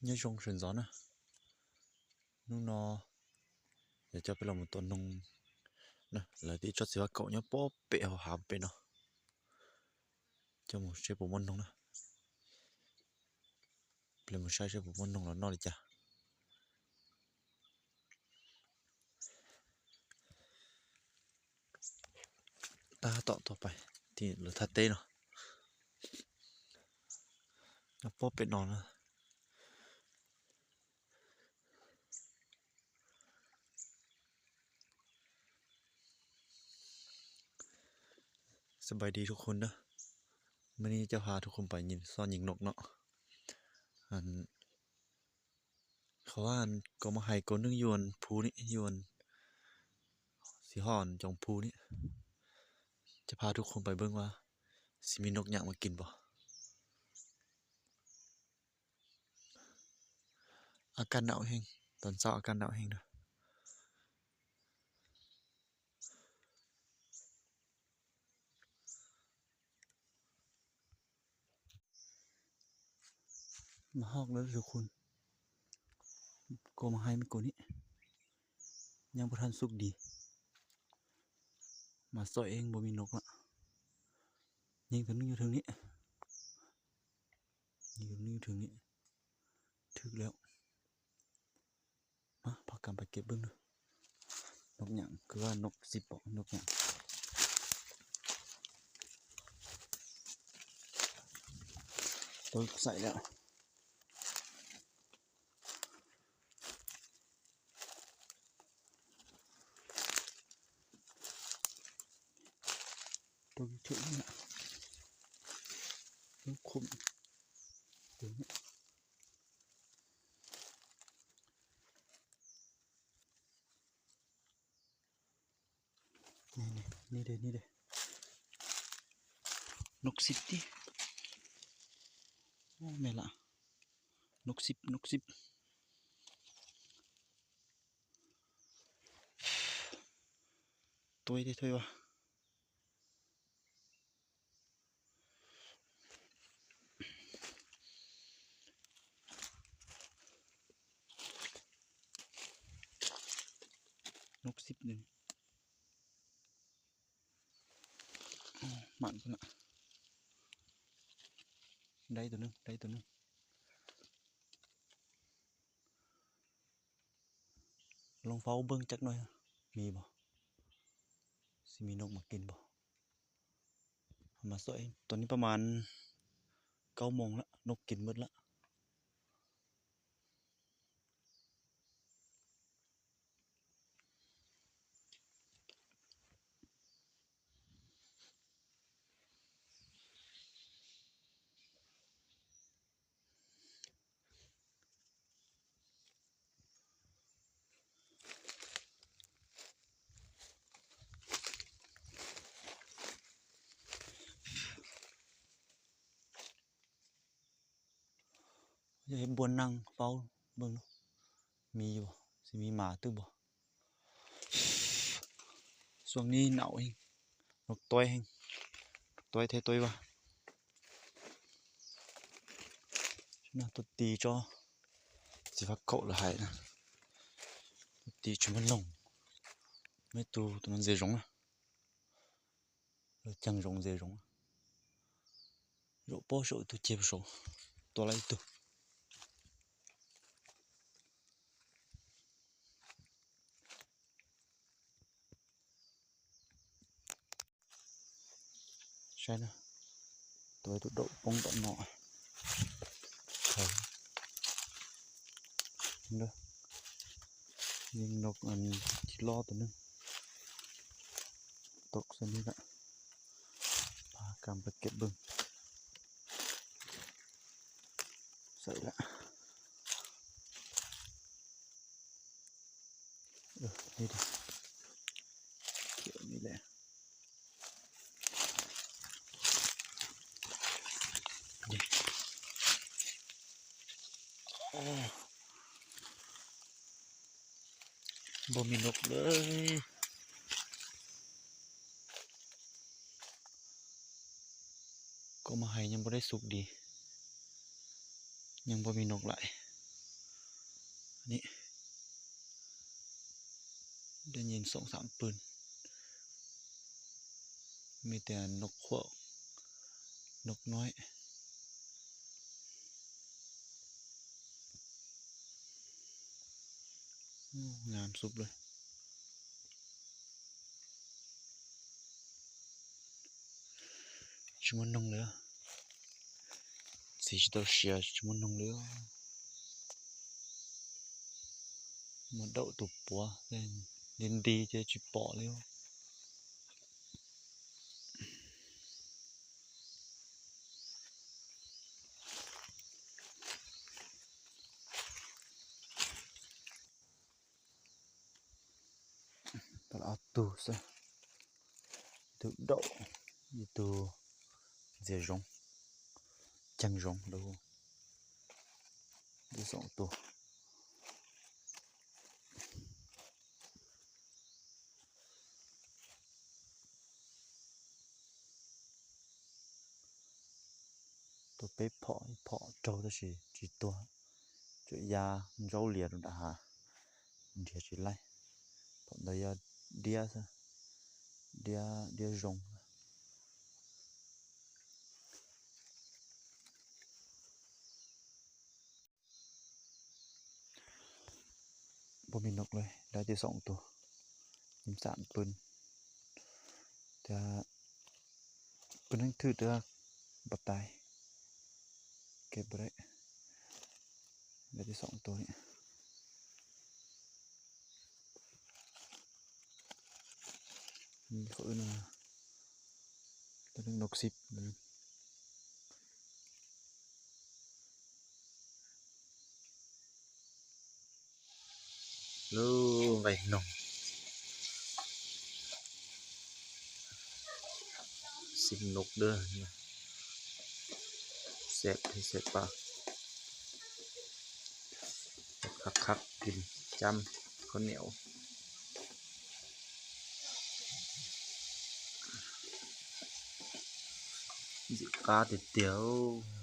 Nhớ Dung Sên Gió nè. Nung no giờ cho bé lòng một tuần nông nè, là tí cho xíu cậu nhớ bố bẹ hào hám bẹ nó. Cho một xe bộ môn nông nè. Bé lòng một xe xe bộ môn nông là no đi chả. Ta tỏ tỏ bài thì lửa thật tê nó. Nó bố bẹ nó nè. ສະບາຍດີທຸກຄົນເດີ. ມື້ນີ້ຈະພາທຸກຄົນໄປຍິງ ຊອນຍິງນົກເນາະ. ອັນ ເຂົາວ່າອັນ ກໍມາໄຫກໍໜຶ່ງຢູ່ອັນພູນີ້ ຢູ່ອັນ ຊິຮອດອັນຈອງພູນີ້. ຈະພາທຸກຄົນໄປເບິ່ງວ່າ ຊິມີນົກຫຍັງມາກິນບໍ່. ອາກາດໜາວແຮງ ຕອນເຊົ້າອາກາດໜາວແຮງເດີ. ມາຮອກແລ້ວທຸກຄົນ. ກໍມາໄຫມັນກໍນີ້ ຍັງບໍ່ທັນສຸກດີ. ມາຊອຍເອງ ບໍ່ມີນົກລະ. ຍິງຕົວໜຶ່ງຢູ່ເທິງນີ້. ຢູ່ນີ້ເຖິງນີ້ ຖືກແລ້ວ. ມາ ພາກັນໄປເກັບເບິ່ງເດີ. ນົກຫຍັງ? ຄືວ່ານົກຊິບບໍ? ນົກຫຍັງ? ຕົວໃສ່ແລ້ວ. ຕົວຖືກນີ້ນະ ຕົວຄຸມຕົວນີ້ ນີ້ໆ ນີ້ເດ້ ນີ້ເດ້ ນົກຊິບຕິ. ໂອ້ ແມ່ນລະ ນົກຊິບ ນົກຊິບ. ໂຕຍເດ້ ໂຕຍວ່າ ນົກຊິບນີ້. ໂອ້ ໝານພຸ້ນນະ ໄດ້ຕົວໜຶ່ງ ໄດ້ຕົວໜຶ່ງ. ລອງເຝົ້າເບິ່ງຈັກໜ່ອຍ ມີບໍ່ ຊິມີນົກມາກິນບໍ່. ເອົາມາຊ່ອຍ ຕອນນີ້ປະມານເກົ້າໂມງລະ ນົກກິນໝົດລະ. ຢາກເຮັດບ່ອນນັ່ງເຝົ້າເບິ່ງດູ ມີຢູ່ບໍ່ ຊິມີໝາຕື່ມບໍ່. ຊ່ວງນີ້ໜາວແຮງ ນົກຕ່ອຍແຮງ ຕ່ອຍແທ້ຕ່ອຍວ່າ ນະ ຕົວຕີຈໍ ຊິວ່າເກົາະລະຫາຍນະ ຕົວຕີຈຸມັນລົງ ແມ່ຕູຕົວມັນເສຢອງນະ. Lơ chăng rộng rãi rộng. Rộ pô sổ tu chê sổ. Tua lai tu. Sai nè. Tua tu đậu pông tọt nọ. Sai. Nè. Những nọc ăn thịt lo tụi nè. ຕົກໃສ່ນີ້ລະ ພາກັນໄປເກັບເບິ່ງ ໃສ່ລະ ເອີ ນີ້ເດ ຂຽວນີ້ແຫຼະ ນີ້ ໂອ້. ບໍ່ມີນົກເລີຍ ກໍມາໄຫຍັງບໍ່ໄດ້ສຸກດີ ຍັງບໍ່ມີນົກຫຼາຍ ນີ້ ໄດ້ຍິນສອງສາມປືນ ມີແຕ່ນົກຂວາກ ນົກນ້ອຍ. ໂອ້ ງາມສຸດເລີຍ. ເຈັດໂມງໜຶ່ງແລ້ວ ສີ່ໂມງເຊົ້າ ເຈັດໂມງໜຶ່ງແລ້ວ. ມາເດົາໂຕປົວ ແຕ່ດິນດີແຕ່ຈິປໍແລ້ວ. ຕະຫຼາດຕູ້ຊະ ຕູເດົາ ອີຕູເຈຢອງ ຈັງຢອງດູ ໄດ້ສອງໂຕ. ໂຕເປັບເພາະ ເພາະໂຕຕະຊິ ຊິຕົວ ຈຸຍາ ເຈົ້າເລຍ ດາຫາ ເດຍຊິໄລ ເພາະໄດ້ຍາເດຍຊະ ເດຍ ເດຍຢອງ. ບໍ່ມີນົກເລີຍ ໄດ້ແຕ່ສອງໂຕ ຍິງສາມປືນ ແຕ່ປືນນັ້ນຖືກເທື່ອບໍ່ຕາຍ ເກັບບໍ່ໄດ້ ໄດ້ແຕ່ສອງໂຕນີ້. ນີ້ເຂົາເອີ້ນວ່າ ຕົວໜຶ່ງນົກສິບ ໂລໄວໜອງ ຊິງນົກເດີ ແຊບເດ ແຊບປາກ ຄັກໆ ກິນຈ້ຳເຂົ້າໜຽວ ຊິກາດຽວ.